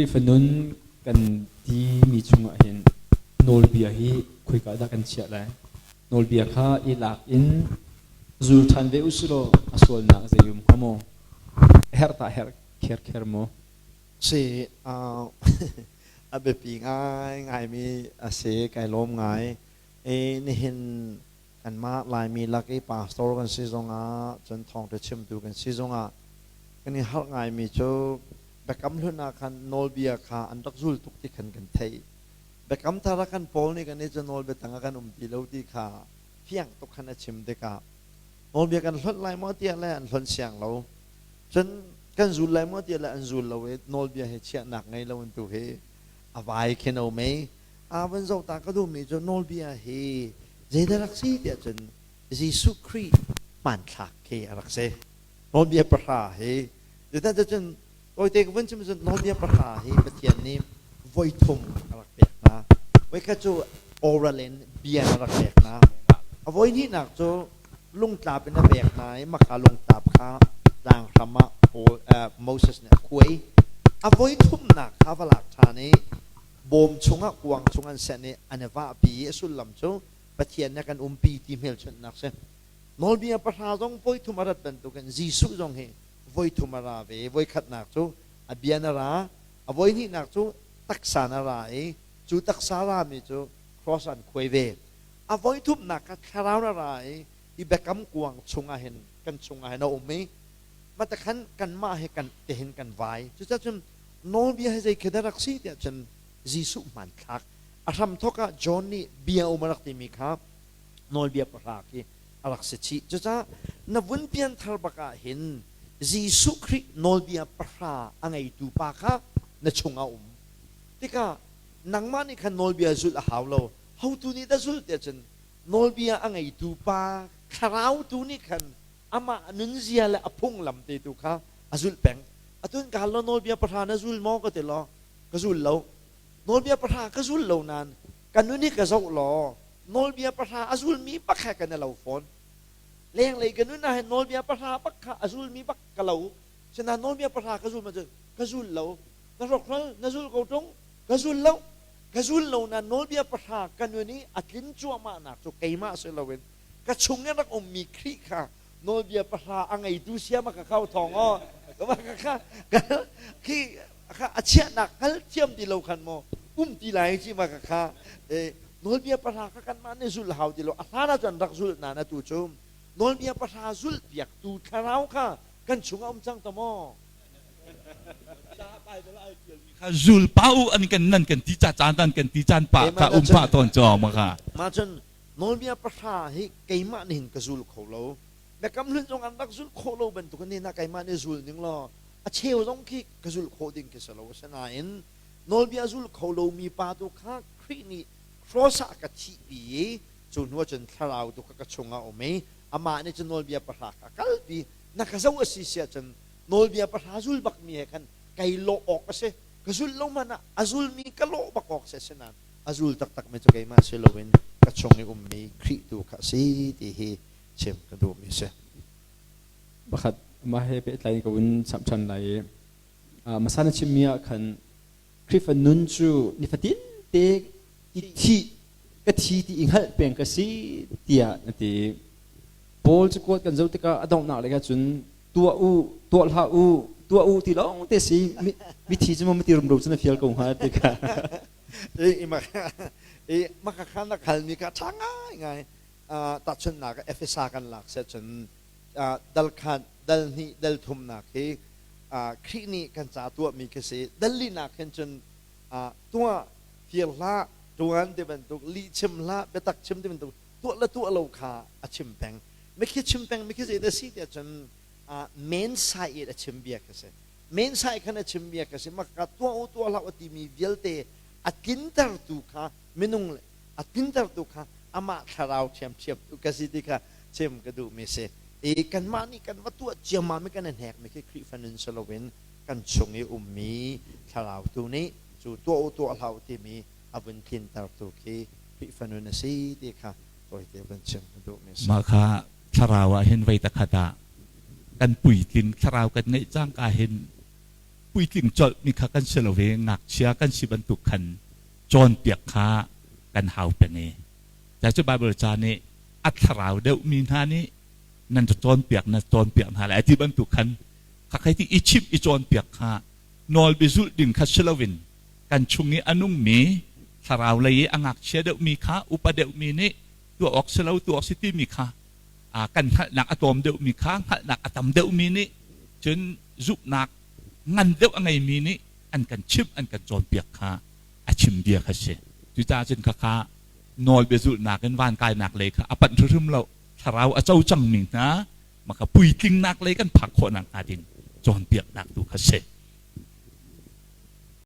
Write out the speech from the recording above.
Khrihfa nun kan timi chungah hin nawlbia hi khoika dah kan chiah lai? Nawlbia kha i lak in zul ṭhan ve u silaw a sualnak zei um hnga maw? A herh tah herh kherkher maw? Si, a biapi ngaingaimi a si, kai lawm ngai. Nihin kanmah Laimi lak i pastor kan si zongah cun thawngṭha chimtu kan si zongah kan i harh ngaimi cu Biakam Hlun ah khan nawlbia kha an rak zul tuk ti khan kan theih. Biakam Thar ah khan Paul nih kan i cu nawlbia tang ah kan um ti lo ti kha fiang tuk khan a chim tikah nawlbia kan hlonh lai maw tiah le an hlonh siang lo. Cun kan zul lai maw tiah le an zul lo i nawlbia he chiahnak ngei lo in tu hi a vai khin a um i a van zoh ta ka duhmi cu nawlbia hi zeidah rak si tiah cun Jesuh Khrih hmanthlak khi a rak si. Nawlbia pahra hi zeicah cun tawite ka vun chim cun nawlbia pahra hi Pathian nih voi thum a rak pek hna. Voikhat cu oral in bia a rak pek hna. A voi hnihnak cu lungtlap in a pek hna i maka lungtlap kha tlang hram ah Paul, Moses nih a khuai. A voi thumnak kha va lak ṭhan i bawm chungah kuang chung an senh i an i vahpi i a sullam cu Pathian nih a kan umpi ti hmelchunhnak si. Nawlbia pahra zong voithum a rat bantukin Jesuh zong hi voithum a ra ve. Voikhatnak cu a bia na ra, a voihnihnak cu taksa na ra i cu taksa rami cu cross an khuai ve. A voithumnak kha thlarau na ra i hi biakam kuang chungah hin kan chungah hin a um i matakhan kanmah he kan tehin kan vai. Cucaah cun nawlbia hi zei khi dah rak si tiah cun Jesuh hmanthlak a hramthawk ah John nih bia um a rak timi kha nawlbia pahra khi a rak si chih. Cucaah na vun pianthar bak ah hin Jesuh Khrih nawlbia pahra a ngeitu pa kha na chungah um. Tikah nangmah nih khan nawlbia zulh a hau lo. Hotu nih dah zulh tiah cun nawlbia a ngeitu pa thlarau tu nih khan amah nunzia le a phunglam te tu kha a zulh peng. Atun ka hal law nawlbia pahra na zul maw ka ti law ka zul lo. Nawlbia pahra ka zul lo nain ka nun hi ka zoh law nawlbia pahra a zulmi bak he kan i lo fawn. Lenglei ka nun ah hin nawlbia pahra bak kha a zulmi bak ka lo. Sinain nawlbia pahra ka zul ma cun ka zul lo. Na hrokhral na zul ko ṭung ka zul lo. Ka zul lo nain nawlbia pahra ka nun i a tlin cuahmahnak cu keimah si loin ka chung i rak ummi Khrih kha nawlbia pahra a ngeitu siam a ka khau thawng aw ka kha khi kha a chiahnak hngal thiam ti lo khan maw um ti lai ci ma ka kha nawlbia pahra kha kanmah nih zulh hau ti lo a hlan ah cun rak zulh na na tu cu nawlbia pahra zulh piaktu thlarau kha kan chungah um cang ta maw kha zul pa u an kan nan kan ti ca caan nan kan ti caan pa kha um pa tawn cawng ma kha ma cun nawlbia pahra hi keimah nih hin ka zul kho lo biakam hlun zong an rak zulh khawh lo bantuk in na keimah nih zul ning law a cheu zong khi ka zulh khawh ding khi si lo asinain nawlbia zul kho lomi pa tu kha Khrih nih cross ah ka thihpi i cu hnu ah cun thlarau tu kha ka chungah um i amah nih cun nawlbia pahra kha kalpi na ka zoh a si si ahcun nawlbia pahra zul bakmi he khan kai lawh awk a si ka zulh lo hmanh ah a zulmi ka lawh bak awk si asinain a zul taktakmi cu keimah si loin ka chung i ummi Khrih tu kha a si ti hi chim ka duhmi a si. Pakhat mah he pehtlai in ka vun chap ṭhan lai i hmasa na chimmi ah khan Khrihfa nun cu nifatin te i thih ka thi ti i hngalh peng ka si tiah na ti. Paul cu kuat kan zoh tikah a donghnak lei cun tuah u, tuah hlah u, tuah u ti lawng te si mithi cu maw ti rumro cu na fial ko hnga ti kha. I maka khan na khalmi kha ṭha ngai ngai tahchunhnak Efesa kan lak seh cun dal khat dal hnih dal thumnak hi Khrih nih kan ca tuahmi khi si dal linak hin cun tuah fir hlah tuan ti bantuk lih chim hlah biatak chim ti bantuk tuah le tuah lo kha a chim peng mikhi chim peng mikhi zei dah si tiah cun men sai in a chim bia khi si men sai khan a chim bia khi si maka tuah u tuah hlah u timi vialte a tlintertu kha minung a tlintertu kha amah thlarau ṭhiamṭhiam tu ka si ti kha chim ka duhmi si. I kanmah nih kan va tuah ciammam i kan i hnekmi khi Khrihfa nun si loin kan chung i ummi thlarau tu nih cu tuah u tuah hlah u timi a vun tlintertu khi Khrihfa nun a si ti kha tawite vun chim ka duhmi si. Mah kha thlarau ah hin voi takhat ah kan puitling thlarau kan ngeih cangka hin. Puitling colh mi kha kan si lo i ngakchia kan si bantuk khan cawnpiak kha kan hau peng i cu Bible ca nih a thlarau deuh mi hna nih nan cawnpiak na cawnpiak hna lai ti bantuk khan kha ti i chimh i cawnpiak kha nawl biazulh ding kha si loin kan chung i a nungmi thlarau lei i a ngakchia deuhmi kha upa deuhmi nih tuah awk si lo tuah awk si timi kha kan hngalhnak a tlawm deuhmi kha hngalhnak a tam deuhmi nih cun zumhnak ngan deuh a ngeimi nih an kan chimh an kan cawnpiak kha a chim bia kha si. Cucaah cun khakha nawl biazulhnak in van kainak lei kha a panh hrimhrim lo. Thlarau a co cangmi hna maka puitlingnak lei kan phak khawhnak hnga ding cawnpiaknak tu kha si.